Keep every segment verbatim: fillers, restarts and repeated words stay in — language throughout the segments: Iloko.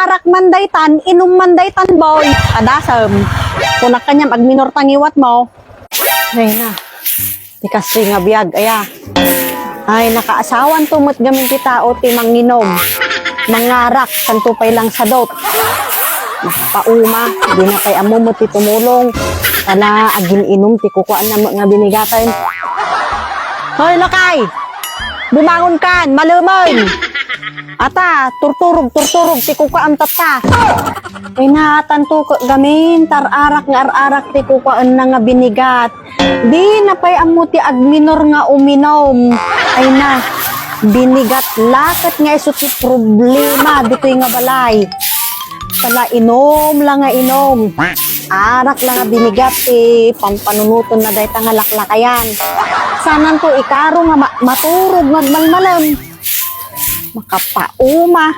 Arak man daytan, inum man daytan, boy. Padasem. Kunak kaniam, agminor ta ngiwatmo. Ay na. Ti kastoy nga biag, aya. Ay, nakaasawanto met gamin ti tao ti manginom. Mangarak, santo pay lang sadot. Nakapauma, dina pay ammo met ti tumulong. Sana agin-inum ti kukuaanna met nga binigaten. Hoy, lakay! Bumangon kan, malemen! Ata, turturog, turturog, ti kukuaam tatta. Ay, natanto ket gamin, ta ar-arak nga ar-arak ti kukuaanna nga binigat. Dina pay ammo ti agminor nga uminom. Ay na, binigat la ket nga isu ti problema ditoy nga balay. Sala inum la nga inum. Arak la nga binigat ti pampanunotenna dayta nga laklakayan. Sananto ikaro nga ma-, maturog nga agmalmalem. Makapauma.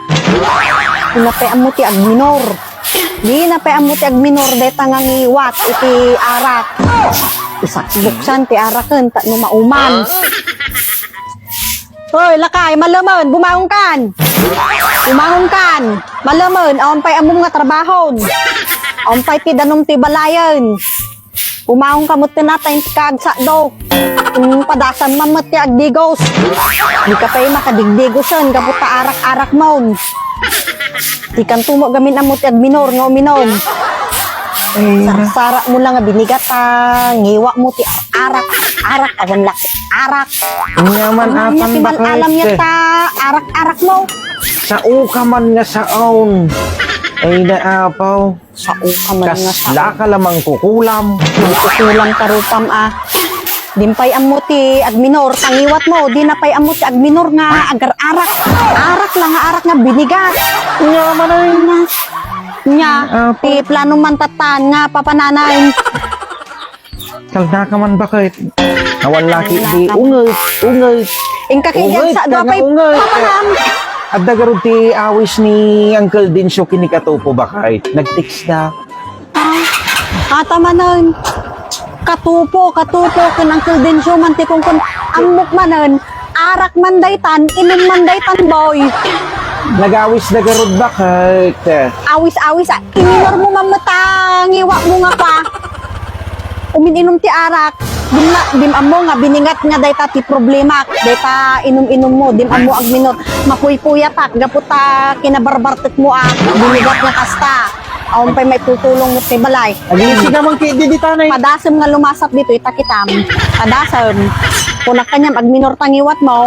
Dina pay ammo ti agminor. Dina pay ammo ti agminor dayta nga ngiwat iti arak. Isakbuksan ti araken tapno mauman. Hoy, lakay, malemen, bumangon kan. Bumangon kan. Malemen, awan pay ammom nga trabahon. Awan pay ti danum ti balayen. Bumangon ka met ti natay ti kaagsa do. Hmm, padasem man met ti agdigos. Di ka pay makadigdigosen, gapu ta arak-arak mon. Di kanto met gamin ammo ti agminor nga uminom. Ay, na. Sarsara mo lang nga binigat, ah, ngiwa mo ti ar-arak, ar-arak, awan laki arak. Ania man. Ania apan ti mal-alam ket, ya ta arak-arak mo. Sao ka man nga saon. Ay, na, apaw. Sao ka man nga saon. Kasla ka la mangkukulam. Mangkukulam ka rupam, ah. Di pay ammo ti agminor, ta ngiwat mo, dina pay ammo ti agminor nga agar-arak. Arak la nga arak nga binigat. Nga man ay. Nya, apo, ti plano man tattan nga papananay. Kalna ka man, baket. Awan laki di unget, unget. Inka kay unget, sa ka nga dua pay unget. Papanam. Adda garud ti awis ni Uncle Dencio ken ni Katupo, baket. Nag-text da. Ah, ata manen. Katupo, Katupo, ken Uncle Dencio man ti kungkun. Ammok manen, arak man daytan, inum man daytan, boy. Nagawis da garud, baket. Awis-awis, ah. Iminor mo man met ta ngiwa mo nga pa. Umin-inum ti arak. Di ma-, di ammo nga binigat nga dayta ti problema. Dayta inum-inum mo, di ammo agminor. Mapuypuyatak, gapu ta kinabarbartek mo, ah. Binigat nga kasta. Awan pay maitutulong mo ti balay. Agin, siga man kay di, di tanay. Padasem nga lumasat ditoy, ta kitam. Padasem. Kunak kaniam, agminor ta ngiwat mo.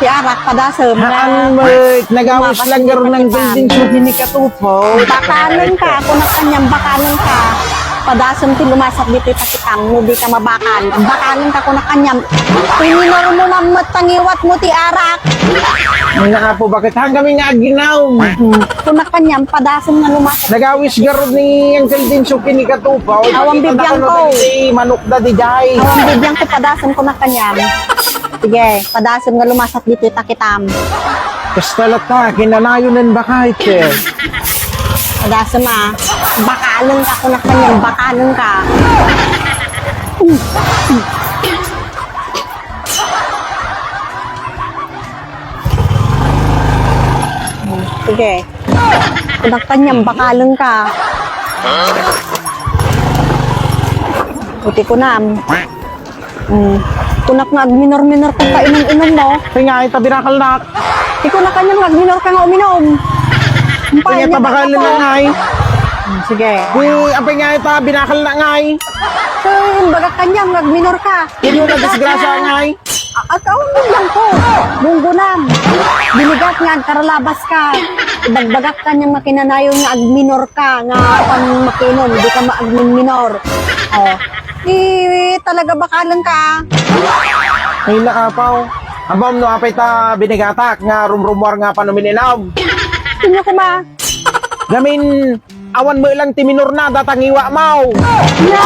Ti arak, padasem nga. Haan met, nagawis lang garud nang building show ni Katupo. Bakanen ka, kunak kaniam, bakanen ka. Padasem ti lumasat ditoy, ta kitam, no di ka mabakal. Bakanen ka, kunak kaniam. Iminor mo man met ta ngiwat mo ti arak. Ay, na, apo, baket? Haan kami nga aginaw. Hmm. Kunak kaniam, padasem nga lumasat. Nagawis garud ni Uncle Dencio ken ni Katupo. Awan bibiang ko. Manok da di jay. Awan bibiang ko, padasem kunak kaniam. Sige, padasem nga lumasat ditoy, ta kitam. Kasta latta, kinanayonen, baket. Padasem, ah. Bakanen ka, kunak kaniam, bakanen ka. Sige. Kunak kaniam, bakanen ka. Iti kunam. Hmm. Kunak nga agminor-minor ka, ta inum-inum mo. Ay nga, ita binakalnak. Iti kunak kaniam nga agminor ka nga uminom. Ay nga, ita bakanen na ngay. Hmm, sige. Uy, apay nga, ita binakalnak ngay. So, imbagak kaniam nga agminor ka. Ino na disgrasya ngay. A-, at awan bibiang ko. Gunggunam. Binigat nga agkaralabas ka. Ibagbagak kaniam nga kinanayon nga agminor ka, nga apan makinom, di ka maagminminor. Oh. Di talaga bakalan ka. Ay, naapaw. Abam no apay ta binigatak nga rumrumuar nga panumin-inam. Inyo kuma. Gamin, awan mo lang ti minor na, datangiwa mo. Na.